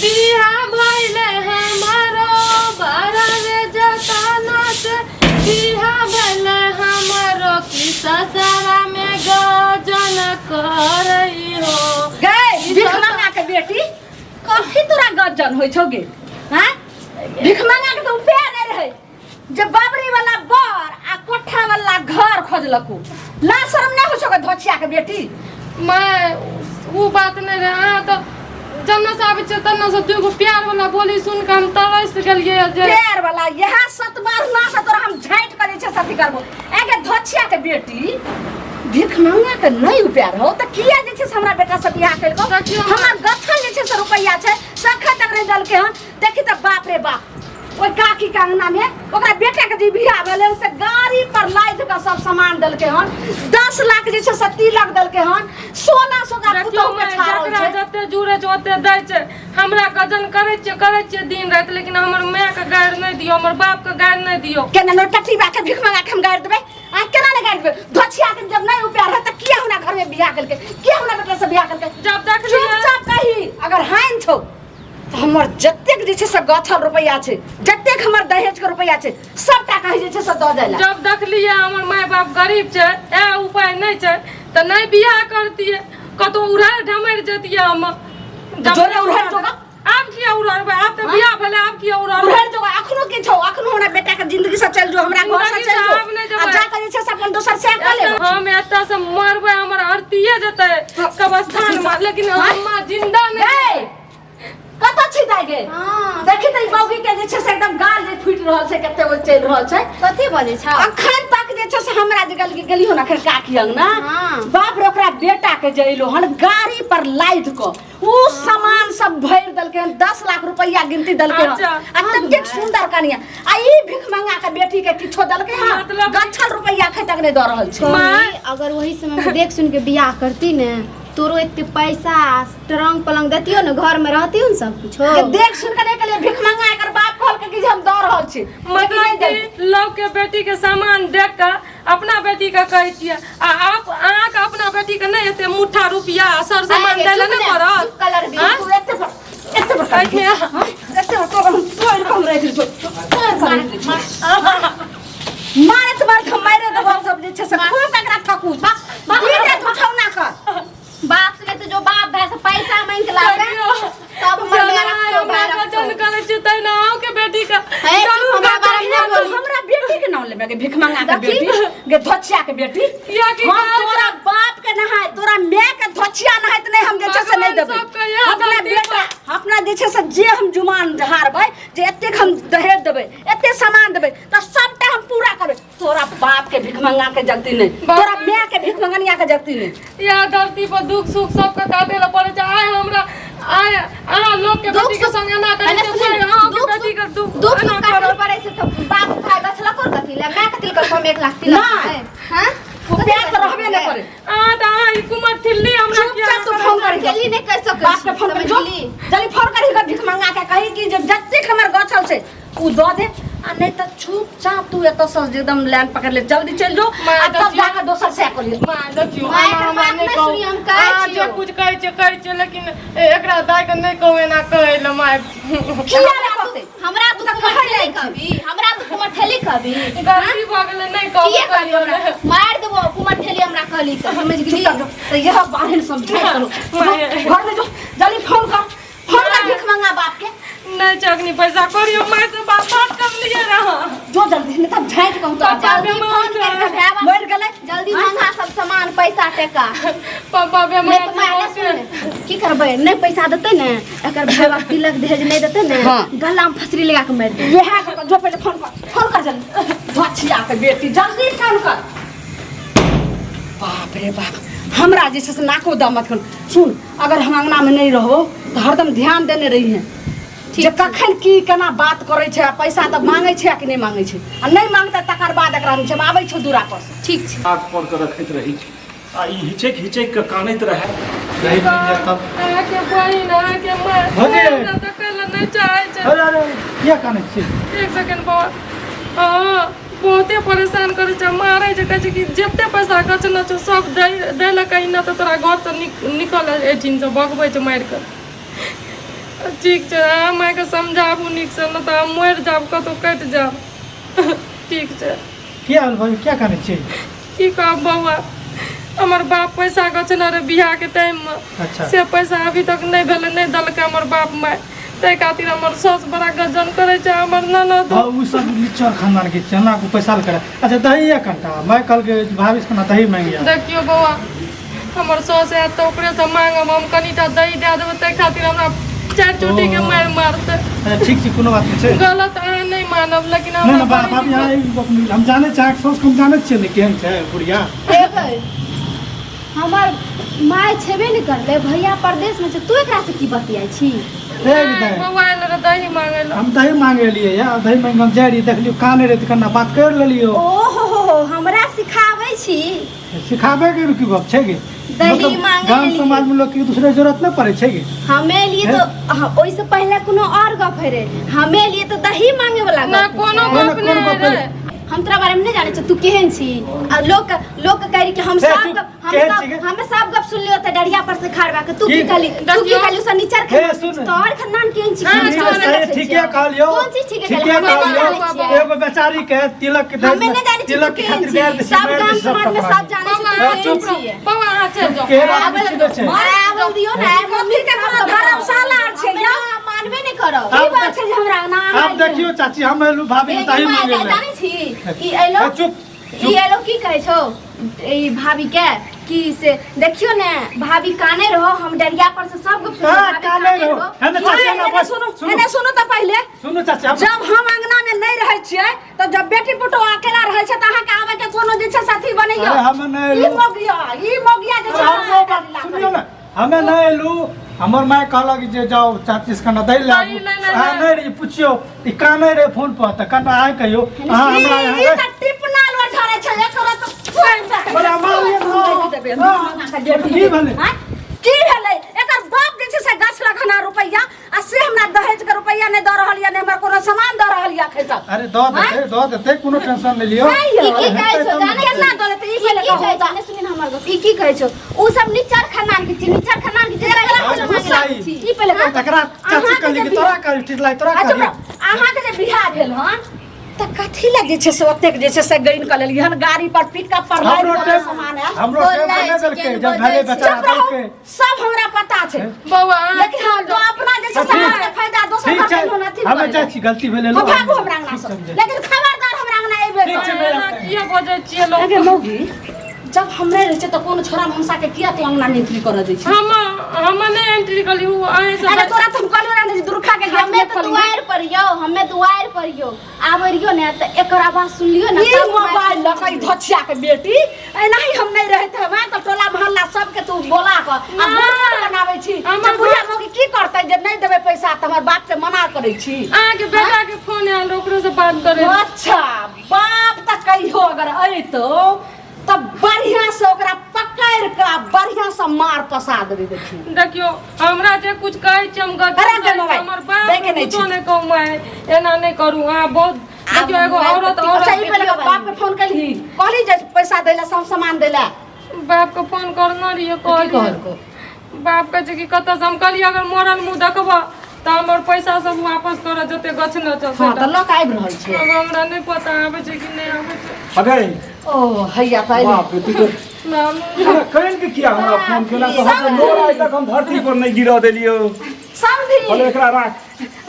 बियाह भइले हमारो बारा रे जताना से बियाह भइले हमारो कि ससुरा में गजन करई हो। गै भिखमंगा के बेटी, कथी तोरा गजन होइ छौ गे? हाँ, भिखमंगा के तऽ उपाय नहि रहै जे बबरी वाला बर आ कोठा वाला घर खोजलकू। ला शरम नहि होइ छौ गे धोछिया के बेटी? मैं उ बात नहीं रहे। अहाँ तऽ जन्ना से आबै छियै तन्ना से दूगो प्यार वाला बोली सुन के हम तरस गेलियै जे प्यार वाला यह सत बार ना से तोरा हम झाँटि के जे छै से अथी करबो। एगे धोछिया के बेटी, भीख मंगा के नहीं उपाय हो तऽ किया जे छै से हमरा बेटा से बियाह केलको? देखियौ। हमर गथल जे छै से रुपैआ छै सखा तक नहीं देलकै हन। देखी तऽ बाप रे बाप, ओहि काकी के अंगना में ओकरा बेटा के जे बियाह भेलै से गाड़ी पर लादि के सब सामान देलकै हन। 10 लाख जे छै से तिलक देलकै हन, सोना सोना देखियौ पुतहु के माय, छाड़ल जकरा छै। जते जुड़े छै ओते दै छै। हमरा गजन करै छियै, करै छियै दिन राति, लेकिन हमर माय के गारि नहि दियौ, हमर बाप के गारि नहि दियौ। केना ने टटीबा के भीख मंगा के हम गारि देबै? आ केना ने गारि देबै? धोछिया के जब नहीं उपाय रहै तऽ किया हमरा घर में बियाह केलकै? किया हमरा बेटा से बियाह केलकै? जब देखलियै चुपचाप कही, अगर हानि छौ तऽ हमर जतेक जे छै से गछल रुपैआ छै, जतेक हमर दहेज के रुपैआ छै, सबटा कही जे छै से दऽ जाइ ला। जब देखलियै हमर माय बाप गरीब छै, ए उपाय नहि छै, तऽ नहि बियाह करतियै, कतौ उड़ारि ढमरि जैतियै हम। जब जोरे उड़ारि जोगा। आब किया उड़ारबै? आब तऽ बियाह भेलै, आब किया उड़ारबै? उड़ारि जोगा। अखनो की छौ? अखनो हमरा बेटा के जिंदगी से चलि जो, हमरा घर से जिंदगी से चलि जो आब नहि जेबै। आ जाके जे छै से अपन दोसर से कऽ लेब। हम एतऽ से मरबै, हमर अरतिये जेतै कब्रस्तान मे, लेकिन हम जिंदा नहि। गै, कतऽ छी दाइ गे? हाँ। देखी तऽ ई मौगी के जे छै से एकदम गाल जे फूटि रहल छै, कते ओ चलि रहल छै। कथी बजै छौ? अखन तक जे छै से हमरा जे गेली हन अखन काकी अंगना, हाँ। बाप रे, ओकरा बेटा के जे एलो हन गाड़ी पर लादि कऽ उ सामान सब भरि देलकै हन, 10 लाख रुपैआ गिनती देलकै हन। अच्छा। आ ततेक सुंदर कनिया, आ ई भिखमंगा के बेटी के किछो देलकै हन? मतलब- गछल रुपैआ अखन तक नहि दऽ रहल छै। कही, अगर वही समय में देख सुन के बियाह करती ने, तोरो एते पैसा ट्रंक पलंग देतियो ने, घर में रहतियो ने सब कुछो। के देख सुन के नहि केलियै भिखमंगा, एकर बाप कहलकै कि जे हम दऽ रहल छी, लेकिन मतलब नहि देलकै। कि लव के बेटी के सामान देख के अपना बेटी के कहै छियै, आ आप अहाँके अपना बेटी के नहि एते मुठ्ठा रुपया आ सर सामान अरे, दै लए चुप नहि ने, पड़त? चुप कलर भी। आँय? तू एते पर एते पर एहिमे एते पर तोड़ हम तोड़ के हम राखि दै छियौ, तोड़ के राखि दै छियौ। मारैत मारैत हम मारि देबौ सब जे छै से खूब एकरा ठकू धीरे उठौना कर। बाप से नहीं तो जो बाप भाई से पैसा मांग के लावे तब हमर जेना मेरा रखतो भाई हमरा रखतो। गजन करै छियै तहिना अहूँके बेटी के हे, चुप, जरूर हमरा बारे में गजन नहि बोली। हमरा बेटी के नाम लेबे गे भिखमंगा के देखी। बेटी गे, धोछिया के बेटी। कियाकि हम गाय तोरा बाप के नहाय तोरा माय के धोछिया नहाय तऽ नहि हम जे छै से नहि भगवान देबै। सबके इएह अपना गलती बेटा अपना जे छै से जे हम जुमान हारबै जे एतेक हम दहेज देबै, एतेक सामान देबै, तऽ सबटा हम पूरा करबै। तोरा बाप के भिखमंगा के जगती नहीं, बाप तोरा माय के भिखमंगनिया के जगती नहीं। यह धरती पर दुख सुख सबके काटे ला पड़े छै। आइ हमरा आइ अहाँ लोग के दुख बेटी के सुख- संग एना करै एने छै, सुन, फेर अहाँ के दुख बेटी के दुख दुख एना सुख काटल करत। पड़े छै तऽ बाप भाई बचलक और कथी ले माय कथी ले हम 1 लाख तिलक नहि। देबै? हाँ? रुपया तऽ रहबे नहि करे। अहाँ तऽ अहाँ ई कुमर ठिल्ली हमरा किया चुपचाप तू फोन करी जल्दी नहि कर सकै बाप के फोन करी जो, समझली? जल्दी फोन करी के भिखमंगा के कही कि जे जतेक हमर गछल छै उ दऽ दे, आ नहि तऽ चुपचाप तू एतऽ से एकदम लाइन पकड़ ले, जल्दी चलि जो माँ, आ तब देखियौ। जाके दोसर से कऽ लिअ। माँ देखियौ, माँ, अहाँ एकर हमरा बात नहि नहि कहू। सुनी, हम कहै अहाँ जे छियौ। कुछ कहै छियै कहै छियै, लेकिन एकरा दाइ के नहि कहू एना कहै लए माय। किया नहि कहतै? हमरा तू तऽ कहै कुमरठेली जाइ छी। कहबी, हमरा तू कुमरठेली कहबी। गलती भऽ गेलै, नहि कहू किए कहबी कहियो। हमरा? मारि देबो कुमरठेली हमरा कहली तऽ समझ गेली? चुपचाप जो, तऽ यह बाहर समझाइ करू। माय। घर में जो, जल्दी फोन कर, फोन कर भीख मंगा बाप के। नहीं छै अखनी पैसा करियो माय से बात बात कर लिए रहा। जो जल्दी, नहीं तब झाँटि कहूँ तोरा। पापा जल्दी बेमार फोन छै। कर के भाय बाप। मरि गेलै। जल्दी मंगा सब सामान पैसा टका। पापा बेमार नहीं तो माय छै। ने सुन, की करबै? नहीं पैसा देतै ने एकर भाय बाप तिलक दहेज नहीं देतै ने, हाँ। गला में फसरी लगा के मारि देतै। इएह कऽ जो पहिले फोन कर, फोन कर जल्दी धोछिया के बेटी, जल्दी फोन कर। बाप रे बाप, हमरा जे छै से नाको दम मत कर। सुन, अगर हम अंगना में नहीं रहो तऽ हरदम ध्यान देने रही है जे कखन की केना बात करै छै, आ पैसा तऽ मांगै छै आ कि नहि मांगै छै, आ नहि मांगतै तकर बाद एकरा हम छै आबै छौ दूरा पर से। ठीक छै। हाथ पर के रखैत रही आ ई हिचक हिचक के कानैत रहै। नहीं मिल जाए तब अहाँके बहिन अहाँके माय भौजी। हमरा देखै लए नहि चाहै छै। अरे अरे, किया कानै छी? एक सेकंड बाबा। हँ, बहुते परेशान करै छै, मारै छै, कहै छै कि जते पैसा गछने छौ सब दै दै लए कही, नहि तऽ तोरा घरसँ निकल एहिठिनसँ, भगबै छै मारि कऽ। ठीक छै, अहाँ मायके समझाबू नीकसँ, नहि तऽ हम मरि जायब, कतहु कटि जायब। ठीक छै। किया भेल भाभी, किया कानै छियै? की कहब बौआ, हमर बाप पैसा गछने रहै बियाहके टाइममे। अच्छा। से पैसा अभी तक नहि भेलै, नहि देलकै हमर बाप माय, ताहि खातिर हमर सास बड़ा गजन करै छै, हमर ननद। हाँ, उ सब नीचा खानदान के चना को पैसा करे। अच्छा दही या कंटा मैं कल के भाभी से कना दही मांगिया। देखियौ बौआ, हमर सास आयत तऽ ओकरेसँ मांगब, हम कनिटा दही दए देबै, ताहि खातिर हमरा चारि चोटी के मारि मारतै। अच्छा ठीक छै, कोनो बात नहि छै। गलत अहाँ नहि मानब, लेकिन नहि हमरा नहि बड़ी भाभी, दिक्कत- अहाँ ई गप नहि- हम जानै छी, अहाँके साउस के हम जानै छियै ने केहन छै बुढ़िया। हेबै हमर माय छेबे नहि करलै, भैया परदेशमे छै, तू एकरासँ की बतियाइ छी? एक नहि, दही। बौआ आयल रहै दही मांगै लए। हम दही मांगे लिए या दही मांगे हम जाइ रहियै, देखलियौ काने रहै तऽ कन्ना बात कर लेलियौ। ओ हो हो हो, हमरा सिखाबै छी? सिखाबै के की गप छै गे? दही मतलब मांगे गाम लेलियै। समाज में लोग के दूसरे जरूरत नहीं पड़े छै गे। हमे लिए तो ओहिसँ पहिले कोनो और गप है रे, हमे लिए तो दही मांगे वाला ना गप। कोनो ना, गप कोनो नहि गप रहै। हम तोरा बारे में नहीं जाने छी तू केहन छी, आ लोक लोक कह रही कि हम हे, सब चुप, गप हम केहन सब छी गे? हमें सब गप सुन लियो त डरिया पर से खाड़वा के तू की की? कहली, तू की देखियौ। कहली शनिचर हे, खानदान सुन। तोहर खानदान केहन छी? हाँ, हम सुन, जानै सही, छियै। ठीके कहलियौ। कोन चीज ठीके ठीके कहलियौ? हमे कहलियौ। नहि जानै छियै। एगो बेचारी के तिलक के हमे नहि जानै छियै तिलक तू के केहन खातिर छी। गारि दै छै, सब मारि गाम दै छै, सब समाज में कपड़ा सब जानै छै बौआ तू अहाँ केहन चुप रहू। छियै। बौआ अहाँ चलि जाउ। केहन आदमी छै छै? आबल दियौ ने, मम्मी के कोनो धर्मशाला आर छै हमे यौ? ना मानबे नहि करब। की बात छै जे हमरा ना आब देखियौ चाची, हम एलू भाभी के दही मांगे ले। जानै छी ई एलो ए, चुप ई एलो की कहै छौ ई भाभी के कि से देखियो ने भाभी काने रहो, हम डरिया पर से सब गप सुनलियो, हाँ, भाभी काने रहो। है ना चाची, हाँ, ना एने बस, सुनू, सुनू। एने सुनू तऽ पहिले। सुनू चाची, हम जब हम अंगना में नहीं रहै छियै तऽ जब बेटी पुतोह अकेला रहै छै तऽ अहाँके आबै के कोनो जे छै से अथी बनैयौ। अरे हम नहि ई एलहुँ। मौगिया, ई मौगिया जे छै हम से अहाँके सुनियौ ने, हमे नहि एलू, हमर माय कहलक जे जाओ चाची से कना दही ले आबू। दही ले ले। अहाँ नहि रही, पुछियौ ई कानै रहे फोन पर तऽ कना अहाँ कहियौ अहाँ हमरा ई यहाँ तऽ टिपना लोर झड़ै छै, एकरा तऽ बड़ा मार देबै। की भेलै? आँय? की भेलै? एकर बाप जे छै से गाछ रखना रुपैआ आ से हमरा दहेज के रुपैआ नहि दऽ रहल यऽ, नहि हमर कोनो सामान दऽ रहल यऽ एखन तक। अरे दऽ देतै, दऽ देतै, कोनो टेंशन नहि लियौ। नहि यौ। ई की कहै छौ जानै केना दऽ देतै? ई ई पहिले की कहू कहै तऽ। छौ? नहि सुनिन हमर गप। ई की कहै छौ? उ सब निचर खानदान के छी, निचर खानदान के छी, एकरा तकरा गुस्सा मांगे आई। छी। ई पहिले कहू। तकरा चाची अहाँके कहली जे कि तोरा कहली ठीक लाग तोरा अच्छा, कहली। अहाँके जे बियाह भेल हन तऽ कथी लए जे छै से ओतेक जे छै से गैन कऽ लेलियै हन गाड़ी पर पिकअप पर लादि हमरो कऽ टाइम सामान आयल। हमरो टाइम पर नहि देलकै जब भेलै बेचारा चुप रहू, देलकै। सब हमरा पता छै। बौआ अहाँ लेकिन हम तो अपना जे छै से ठीक। अहाँके फायदा दोसर ठीक छै घर के अथी हमे जाइ छी, गलती भेलै हम भागू हमरा अंगना से, लेकिन खबरदार हमरा अंगना एबे ठीक छै, एना किया बजै छियै लोक? अगे मौगी, जब हम नहि रहै छियै तऽ कोनो छोरा ममसा के किया तू अंगना में एंट्री करऽ दै छी? हम हम नहि एंट्री करली, उ अहीं से। अरे तोरा तऽ हम कहलियो रहै जे दुर्खा के गेट हमे में तऽ खोलही। दुआरि पर यौ, हमे दुआरि पर यौ आबै रहियो ने तऽ एकर आवाज सुनलियो ने ई तब मोबाइल लऽ कऽ ई धछिया के बेटी एनाही हम नहि रहैत हेबै तऽ टोला मोहल्ला सबके तू बोला कऽ आ गुड़ बनाबै छी। हमर जे बुढ़िया मौगी की करतै जे नहि देबै पैसा तऽ हमर बाप के मना करै छी। अहाँके बेटा के फोन आयल रहै, ओकरो से बात करै। अच्छा बाप तऽ कहियो अगर अयतौ तऽ बढ़िया से ओकरा पकड़ि कऽ बढ़िया से मार पसा देबै। देखी देखियौ, हमरा जे कुछ कहै छी हम गलती अरे करै छी, मोबाइल, हमर बाप दै के नहि कुछो छै। नहि कहू माय, एना नहि करू अहाँ बहुत। देखियौ एगो औरत अच्छा ई औरत पहिले बाप के फोन केलही, कहली जे पैसा दै लए, सब सामान दै लए? बाप के फोन करने रहियै, की कहलियै। कहलको? बाप कहै छै कि कतऽ से। हम कहलियै अगर मरल मुँह देखबऽ तऽ हमर पैसा सब वापस करऽ जते गछने छौ। हँ तऽ लऽ कऽ आबि रहल छै। आब हमरा नहि पता आबै छै कि नहि आबै छै। अगै ओ हैया तऽ अयलै। बाप रे, तू तऽ नानू अरे कनि के किया हमरा फोन केला तऽ हम नोर आइ तक हम धरती पर नहि गिरऽ देलियौ। समधी। कहले एकरा राख।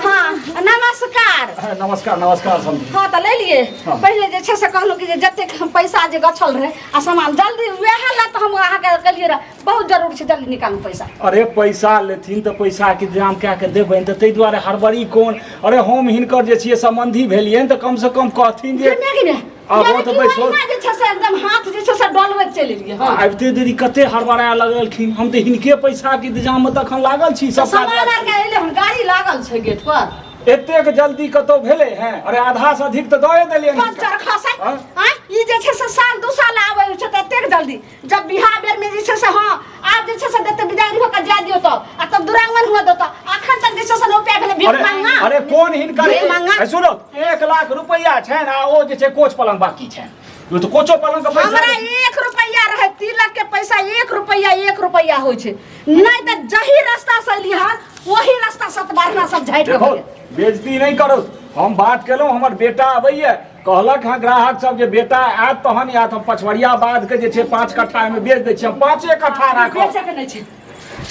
हाँ नमस्कार। हाँ, नमस्कार नमस्कार समधी। हाँ तऽ ले लिए। हाँ। पहिले जे छै से कहलहुँ कि जे जतेक हम पैसा जे गछल रहै आ सामान जल्दी वएह लए तऽ हम अहाँके कहलियै रहए, बहुत जरूरी छै, जल्दी निकालू पैसा। अरे पैसा लेथिन तऽ पैसा के इंतजाम कए के देबनि तऽ ताहि दुआरे हड़बड़ी कोन? अरे हम हिनकर जे छियै सम्बन्धी भेलियनि तऽ कम से कम कहथिन जे गे गे आब यानी ओ तऽ कि बैसो। ओहिना जे छै से एकदम हाथ जे छै से डोलबैत चलि एलियै। हँ आबिते देरी कते हड़बड़ाय लगलखिन, हम तऽ हिनके पैसा के इंतजाम मे तखन लागल छी। तऽ सब काज सामान आर के एलै हन, गाड़ी लागल छै गेट पर। एतेक जल्दी कतौ भेलै हैं? अरे आधा से अधिक तऽ दए देलियनि। पंचर खसै हाँ? आँय, ई जे छै से साल दू साल आबै छै तऽ एतेक जल्दी जब बिहार बेर में जे छै से हाँ आब जे छै से देते विदाई हो के जाय दियौ तब आ तब दुरांगमन हुआ देता, अखन तक जे छै से रुपया भेलै भीख अरे मांगा। अरे कोन हिनकर भीख मांगा। ए, सुनो 1 लाख रुपया छनि आ ओ जे छै कोच पलंग बाकी छनि, ओ तऽ कोचो पलंग के पैसा हमरा 1 रुपया रहे, तिलक के पैसा 1 रुपया 1 रुपया होइ छै, नहि तऽ जही रास्ता से एली हन वही रास्ता सतबारना सब झाड़ि देखो कऽ बेइज्जती नहि करू। हम बात केलहुँ, हमर बेटा अबैया, कहलक हँ ग्राहक सब जे बेटा आयत तहन आयत। हम पछवरिया बाध के जे छै 5 कट्ठा मे बेच दै छियै, हम 5 कट्ठा राखब। बेचैके नहि छै,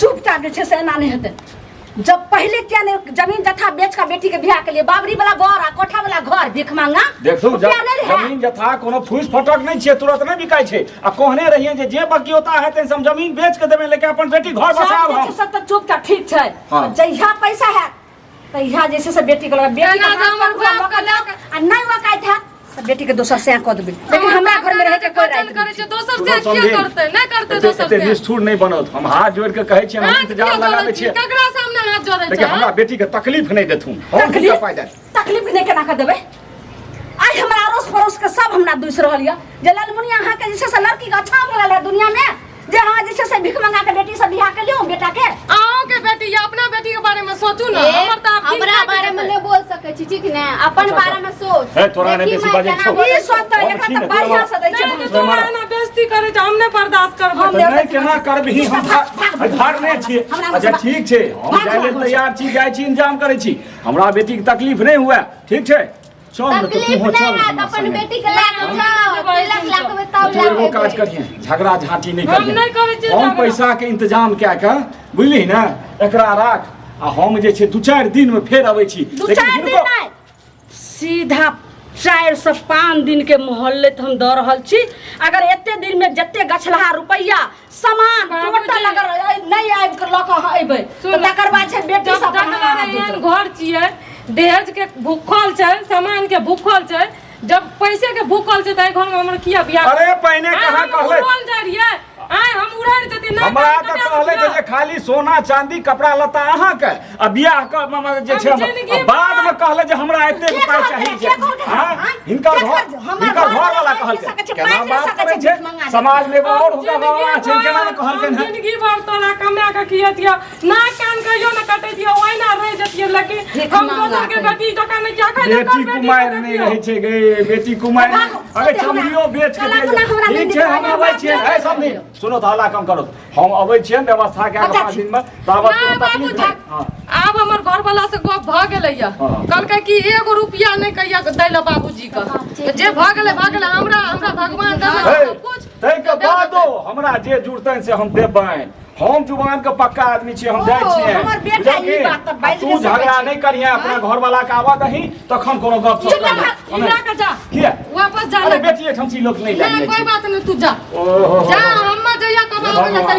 चुपचाप जे छै से एना नहि हेतै। जब पहले क्या नहीं जमीन जथा बेच का बेटी के बियाह के लिए बाबरी वाला घर आ कोठा वाला घर भीख मांगा देखू रुपया नहीं रहे। जमीन जथा कोनो फूस फटक नहीं छियै, तुरंत नहीं बिकाइ छै। आ कहने रहियै जे जे बकियोता हेतै से हम जमीन बेच के देबै, लेकिन अपन बेटी घर बसाब सब हम। जे छै से तऽ चुपचाप ठीक छै। हाँ। जहिया पैसा है तहिया जे छै से बेटी के लगा बेटी के एना हाथ हमर पकड़ा बाप के लऽ लऽ आ नहि वकाइत हैत तऽ बेटी के दोसर सैं कऽ देबै, लेकिन हमरा घर में रहै के कोई राइट करै नहि। छै दोसर सुनो से किया समझी, करतै? नहि करतै एते दोसर एते से। निष्ठुर नहीं बनत। हम हाथ जोड़ के कहै छियै, हम हाथ इंतजार किया लगाबै जोड़ै छी? छियै, ककरा सामने हाथ जोड़ै लेकिन छै? हमरा बेटी के तकलीफ नहीं देथुन। हम की तकलीफ पाइ दे तकलीफ नहि केना कऽ देबै? आइ हमरा अड़ोस पड़ोस के सब हमरा दुसि रहल यऽ जे ललमुनिया अहाँके जे छै से लड़की के अच्छा मिलल है दुनिया में, जे अहाँ जे छै से भीख मंगा के बेटी से बियाह के लियौ बेटा के। अहूँ के बेटी या अपना बेटी के बारे में सोचू ना। ए, हमर तऽ आब दिन हमरा काटि बारे में देतै। नहीं बोल सकै छी, ठीक ने? अपन अच्छा, बारे में सोच। हे, तोरा नहि देखी बेसी माय बाजै केना छौ। बोलै ई सोचतै हम एकरा छी तऽ ने, बढ़िआँ से दै छै। नहि तऽ तोरा एना बेइज्जती करै छै, हम नहि बर्दाश्त करबै। हम तऽ नहि केना करबही? हम धरने छियै। अच्छा ठीक छै, हम भाग जाइ लेल भाग। तैयार छी, जाइ छी, इंतजाम करै छी। हमरा बेटी के तकलीफ नहि हुए, ठीक छै? चल ने तऽ तकलीफ तूहो नहीं चल है हमरा अपन संगे। बेटी के लए के जाओ, तिलक लए के तब तू एगो लए काज के करिहे, झगड़ा झांटी नहीं हम करिहे। नहि करै छियै हम झगड़ा। पैसा के इंतजाम कए के, बुझली ने, एकरा राख आ हम जे छै 2-4 दिन में फेर अबै छी। दू लेकिन चारि दिन हिनको- नहि, सीधा 4 से 5 दिन के मोहल्लत हम दऽ रहल छी। अगर एते दिन में जते गछलहा रुपैआ सामान बाबूजी। टोटल अगर नहि आबि कऽ लऽ कऽ अहाँ अयबै तऽ सुन, तकर बाद छै बेटी जब सब देखले रहियैन घर छियै, दहेज के भूखल छै, सामान के भूखल छै, जब पैसे के भूखल छै तऽ एहि घर में हमर किया बियाह? अरे पहिने आँय, कहाँ हम कहले? उड़ल जाइ रहियै, आँय हम उड़ारि जतियै, नहि हमरा तऽ तऽ कहले कने जे खाली सोना चांदी कपड़ा लत्ता अहाँके आ बियाह के जे छै हम जिंदगी आ बाद में कहले जे हमरा एते के पाइ कहलकै? चाही। के जे कहलकै? हाँ? आँय? हिनकर के घर कहलकै? हमर हिनकर घर घर वाला वाला कहलकै। सकै छै, केना बाजि नहि बात सकै करै छै, छै? भीख मंगा समाज में एगो और हुनका जिंदगी बाबा छै, केना ने भर- कहलकै हम हन? जिंदगी भर तोरा कमा के खियतियै, नाक कान कहियो ने कटैतियै, ओहिना रहि जतियै, लेकिन भीख हम मंगा दोसर के के। बेटी जकाँ नहि किया खाइ बेटी कुमारि नहि रहै छै गे, बेटी कुमारि। भागो, अरे ओते हमरा- चमड़ियो बेच के चला दे। अपना हमरा ठीक नहि छै, हम निकलल, अबै छियै। हमरा ए समधी, सुनो तऽ हल्ला कम करू। हम अबै छियै व्यवस्था कए कऽ अच्छा, 5 दिन मे, ताबत नहि कोनो बाबू तकलीफ नहि। हँ। आब हमर घरवाला से गप भऽ गेलैया। हाँ। कहलकै कि एगो रुपया नहि कहिया दै लए बाबूजी के, जे भऽ गेलै भऽ गेलै, हमरा हमरा भगवान देने हे, सब कुछ। ताहिके बादो हमरा जे जुड़तनि से हम देबनि। हम जुबान के पक्का आदमी छियै, हम ओ, जाइ छियै। हमर बेटा ई बुझलही? बात तऽ बाजि तू नहि सकै झगड़ा छै। नहि करिहे, अपना घरवाला के आबऽ दही, तखन कोनो गप सप चुप करबै। रह, ई लऽ कऽ जा। किया? वापस जा अरे ले। बेटी एहिठाम छी, लोक नहि नहि लए कोई जाइ छै। बात नहि, तू जा ओहो जा, हम्मा जइया कमाबै लए। भगवान।